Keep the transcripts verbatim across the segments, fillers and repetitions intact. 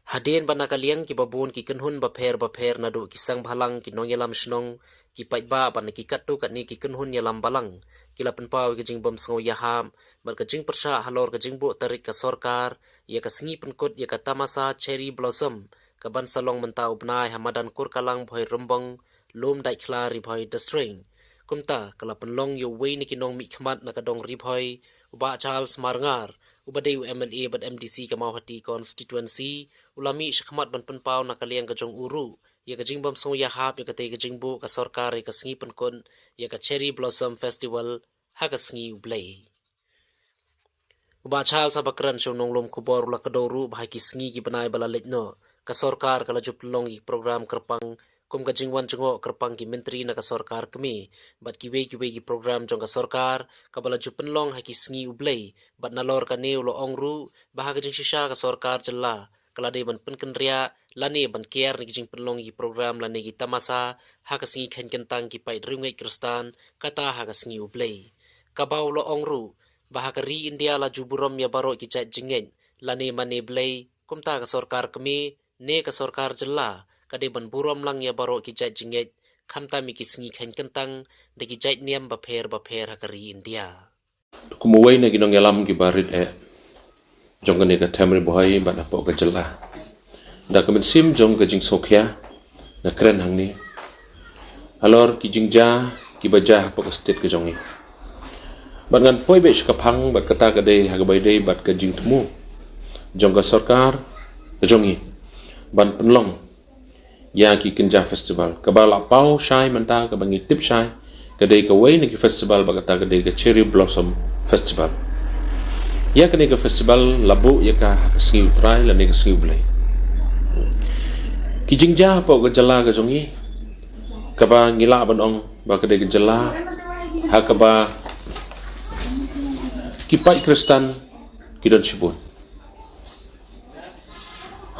Hadien ba na ka liang ki babun ki kynhun bapher bapher naduh ki sang bhalang, ki nongïalam shnong, ki paidbah bad na ki katto katne ki kynhun ïalam balang ki la pynpaw ïa ka jingbym sngew ïahap bad ka jingpyrshah halor ka jingbuh tarik ka sorkar ïa ka sngi pynkut ïa ka tamasa Cherry Blossom, ka ban sa long mynta u bnai ha madan Kurkalang Bhoirymbong, Lumdaitkhla, Ri Bhoi District. Kumta ka la pynlong ïa uwei na ki nongmihkhmat na ka dong Ri Bhoi, u Bah Charles Marngar, uba dei u M L A bad M D C ka Mawhati Constituency, u la mih shakhmat ban pynpaw na ka liang ka jong u ruh ïa ka jingbym sngew ïahap ïa katei ka jingbuh ka sorkar ïa ka sngi pynkut ïa ka Cherry Blossom Festival ha ka sngi U Blei. U Bah Charles haba kren sha u nonglum khubor u la kdew ruh ba ha ki sngi ki bnai ba la leit noh, ka sorkar ka la ju pynlong ïa ki program kyrpang kum ka jingwan jngoh kyrpang ki myntri na ka sorkar kmie bad kiwei kiwei ki program jong ka sorkar kaba la ju pynlong ha ki sngi U Blei. Bad nalor kane u la ong ruh ba ha ka jingshisha ka sorkar jylla ka la dei ban pynkynriah lane ban kiar na ki jingpynlong ki program lane ki tamasa ha ka sngi kheiñ kyntang ki paid riewngeit Khristan, kata ha ka sngi U Blei. Kaba u la ong ruh ba ha ka ri India la ju burom ïa baroh ki jait jingngeit lane mane Blei, kumta ka sorkar kmie ne ka sorkar jylla ka dei ban burom lang ïa baroh ki jait jingngeit, khamtam ïa ki sngi kheiñ kyntang da ki jait niam bapher bapher ha ka ri India. Kum uwei na ki nongïalam kiba rit eh jong kane ka them Ri Bhoi bad hapoh ka jylla, da ka mynsiem jong ka jingsngewkhia nga kren hangne halor ki jingjia kiba jia hapoh ka state ka jong ngi. Bad ngan poi beit sha ka phang bad kata ka dei ha kaba ïadei bad ka jingthmu jong ka sorkar ka jong ngi ban pynlong ïa ki kynja festival. Kaba la paw shai mynta, kaba ngi tip shai, ka dei kawei na ki festival ba kata ka dei ka Cherry Blossom Festival. Ïa kane ka festival la buh ïa ka ha ka sngi U Trai lane ka sngi U Blei. Ki jingjia hapoh ka jylla ka jong ngi, kaba ngi lah ban ong ba ka dei ka jylla ha kaba ki paid Khristan ki don shibun.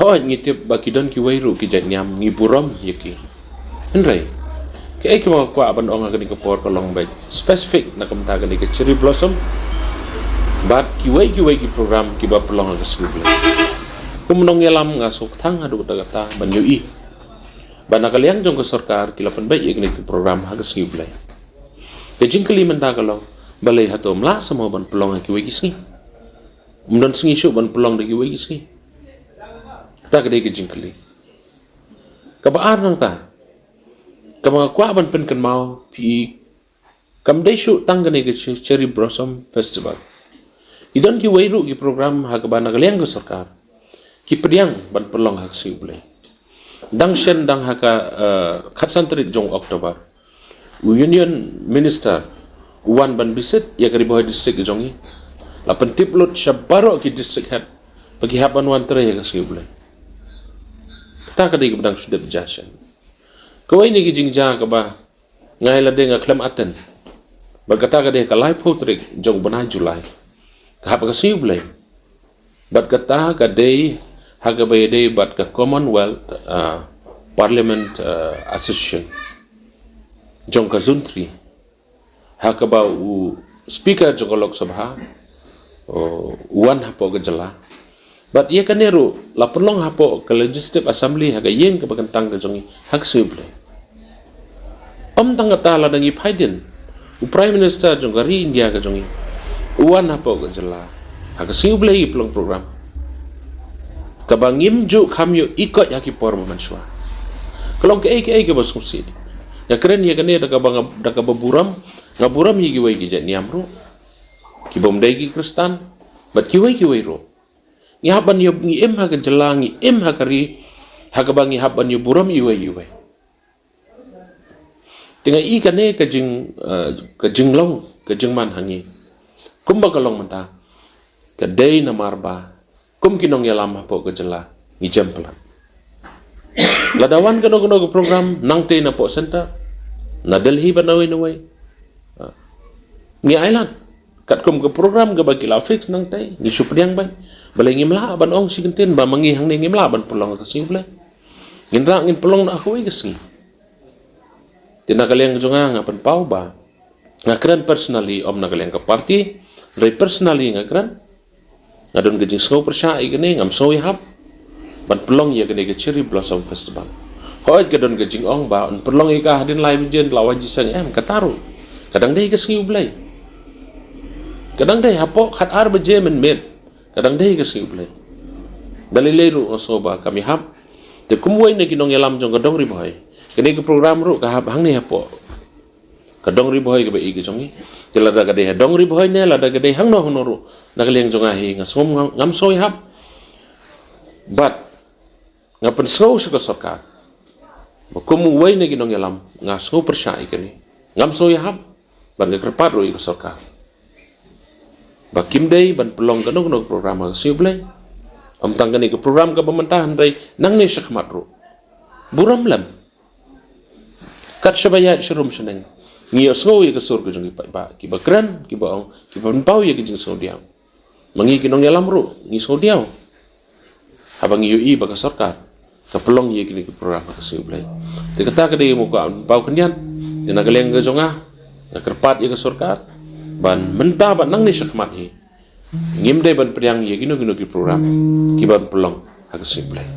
Hooid, ngi tip ba ki don kiwei ruh ki jait niam ngi burom ïa ki. Hynrei kaei kaba nga kwah ban ong ha kane ka por ka long beit specific na ka bynta kane ka Cherry Blossom bad kiwei kiwei ki program kiba pynlong ha ka sngi U Blei. Kum u nongïalam nga sngewthuh haduh katta katta ban ïohi ba na ka liang jong ka sorkar ki la pynbeit ïa kine ki program ha ka sngi U Blei. Ka jingkylli mynta ka long, balei hato ym lah shuh ban pynlong ha kiwei ki sngi? Ym don sngi shuh ban pynlong da kiwei ki sngi? Kata ka dei ka jingkylli. Kaba ar nangta, kaba nga kwah ban pynkynmaw phi, kam dei shuh tang kane ka Cherry Blossom Festival. Ki don kiwei ruh ki program ha kaba na ka liang ka sorkar ki pdiang ban pynlong ha ka sngi U Blei. Dang shen dang ha ka, eh, khatsan tarik jong October, u Union Minister u wan ban visit ïa ka Ri Bhoi District jong ngi. La pyntip lut sha baroh ki district head ba ki hap ban wan trei ha ka sngi U Blei. Kata ka dei kaba dang shu dep jia shen. Kawei na ki jingjia kaba nga ïa lade nga khlem attend, bad kata ka dei ha ka laiphew tarik jong u bnai July, ka hap ha ka sngi U Blei. Bad kata ka dei ha kaba ïadei bad ka Commonwealth, ah, Parliament, ah, Association jong ka Zone three, ha kaba u Speaker jong ka Lok Sabha, oh, u wan hapoh ka jylla. Bad ïa kane ruh la pynlong hapoh ka Legislative Assembly ha ka ïing kaba kyntang ka jong ngi ha ka sngi U Blei. Ym tang kata, lada ngi peit dien, u Prime Minister jong ka ri India ka jong ngi u wan hapoh ka jylla ha ka sngi U Blei, pynlong program kaba ngim ju kham ïohi koit ha ki por ba mynshuwa. Ka long kaei kaei kaba sngewsih. Nga kren ïa kane da kaba nga, da kaba burom, nga burom ïa kiwei ki jait niam ruh kiba ym dei ki Khristan bad kiwei kiwei ruh. Ngi hap ban ïa, ngi im ha ka jylla, ngi im ha ka ri ha kaba ngi hap ban ïa burom iwei iwei. Te nga i kane ka jing, eh, ka jinglong, ka jingman ha ngi, kumba ka long mynta, ka dei namar ba kum ki nongïalam hapoh ka jylla ngi jem palat. Lada wan kano kano ka program nangtei napoh center, na Delhi bad nawei nawei, ah, ngi ailad. Katkum ka program kaba ki la fix nangtei, ngi shu pdiang beit. Balei ngim lah ban ong shi kyntien ba ma ngi hangne ngim lah ban pynlong ha ka sngi U Blei? Ngin rah ngin pynlong na kawei ka sngi. Te na ka liang jong nga, nga pynpaw ba nga kren personally, ym na ka liang ka party. Hynrei personally nga kren, nga don ka jingsngew pyrshah ïa kane, ngam sngew ïahap. ban pynlong ïa kane ka Cherry Blossom Festival. Hooid, ka don ka jingong ba yn pynlong ïa ka hadien lai baje, la wan jingïaseng, em, kata ruh ka dang dei ka sngi U Blei. Ka dang dei hapoh khatar baje mynmiet. Ka dang dei ka sngi U Blei. Da lei lei ruh nga sngew ba kam ïahap. Te kum uwei na ki nongïalam jong ka Dong Ri Bhoi, kane ka program ruh ka hap hangne hapoh ka Dong Ri Bhoi kaba ïeit ka jong ngi. Te lada ka dei ha Dong Ri Bhoi ne lada ka dei hangno hangno ruh, na ka liang jong nga hi, nga sngew ngam, ngam sngew ïahap. Bad nga pynsngew sha ka sorkar ba kum uwei na ki nongïalam, nga sngew pyrshah ïa kane. Ngam sngew ïahap. Bad nga kyrpad ruh ïa ka sorkar ba kim dei ban pynlong kano kano ka program ha ka sngi U Blei. Ym tang kane ka program kaba mynta, hynrei nangne shakhmat ruh, burom lem, kat shaba ïaid sharum shaneng, ngi ïohsngew ïa ka sur ka jong ki paidbah kiba kren, kiba ong, kiba pynpaw ïa ka jingsngewdiaw. Ma ngi ki nongïalam ruh ngi sngewdiaw haba ngi ïohi ba ka sorkar ka pynlong ïa kine ki program ha ka sngi U Blei. Te kata ka dei ka mut ka pynpaw khyndiat. Te na ka liang ka jong nga, nga kyrpad ïa ka sorkar ban mynta bad nangne shakhmat hi, ngim dei ban pdiang ïa kino kino ki program kiban pynlong ha ka sngi U Blei.